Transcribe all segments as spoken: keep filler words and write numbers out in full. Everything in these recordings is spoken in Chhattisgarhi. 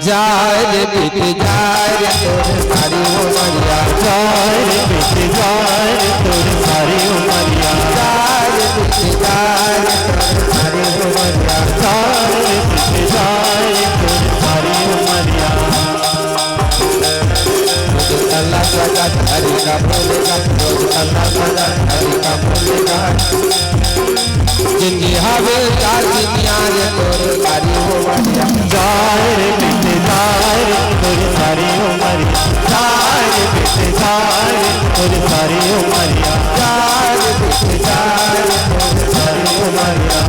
जाए रे बीत जाए रे तोर सारी उमरिया। जाए रे बीत जाए रे तोर सारी उमरिया। जाए रे बीत जाए रे तोर सारी उमरिया। जाए रे बीत जाए रे तोर सारी उमरिया। रोज तल्ला सजा धारी का बोलेगा, रोज तल्ला सजा धारी का बोलेगा। जिंदगी हवे चार दुनिया रे तोर सारी उमरिया। जाए रे बीत जाए रे तोर सारी उमरिया। जाए रे बीत जाए रे तोर सारी उमरिया। जाए रे बीत जाए रे तोर सारी उमरिया।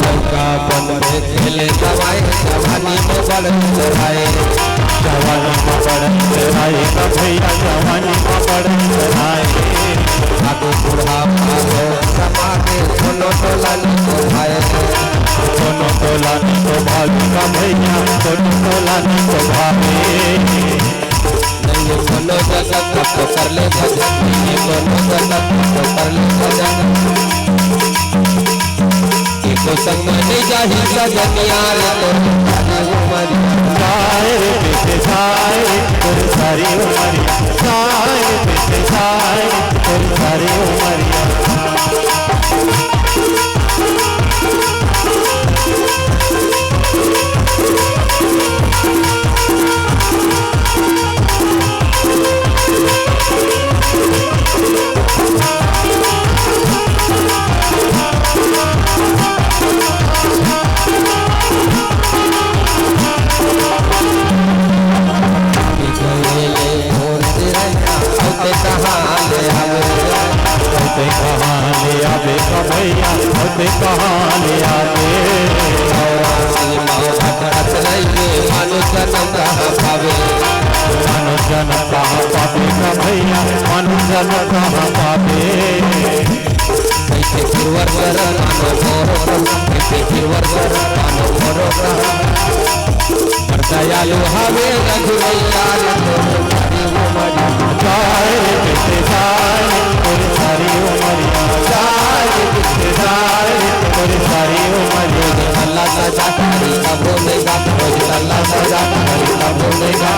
लइकापन में खेले गवाए, जवानी में बड़ चढ़ाए। जवानी में बड़ चढ़ाए, तो भैया जवानी में बड़ चढ़ाए। आगू बुढ़ापा हो समा के, कोनो टोला नहीं तो भाए। कोनो टोला नहीं तो भावे का भैया, कोनो टोला नहीं तो भावे। नहीं कोनो गलत तो कर ले भजन, नहीं कोनो गलत तो कर ले भजन। एको संग नहीं जाही सजनिया रे तोर सारी उमरिया। जाए रे बीत जाए रे तोर सारी उमरिया। जाए रे बीत जाए रे तोर सारी उमरिया। तैं कहाँ ले आबे का भैया, तैं कहाँ ले आबे। मानुष जन्म कहाँ पाबे? मानुष जन्म कहाँ पाबे का भैया, मानुष जन्म कहाँ पाबे? कैसे गिरवर कर मानो मोरो, कैसे गिरवर कर मानो मोरो। पर दयालु हवे रघुवैया रे तोर सारी उमरिया। जाए रे बीत जाए रे तोर सारी उमरिया। जाए रे बीत जाए रे तोर सारी उमरिया। अल्लाह सजा करी कबो नहीं गा, रोज अल्लाह सजा करी कबो नहीं गा।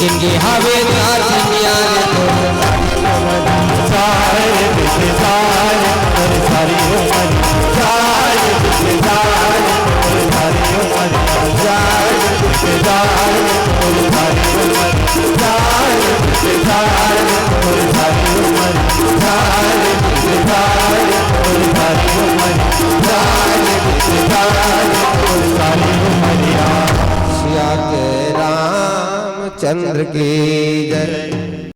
जिंदगी हवे चार दुनिया रे तोर सारी उमरिया। जाए रे बीत जाए रे तोर सारी उमरिया। जाए रे बीत जाए रे तोर सारी उमरिया। जाए रे बीत जाए रे तोर सारी उमरिया। जाए रे बीत जाए रे तोर सारी उमरिया। जाए रे बीत जाए रे तोर सारी उमरिया। जाए रे बीत जाए रे तोर सारी उमरिया। सिया के रामचंद्र की जय।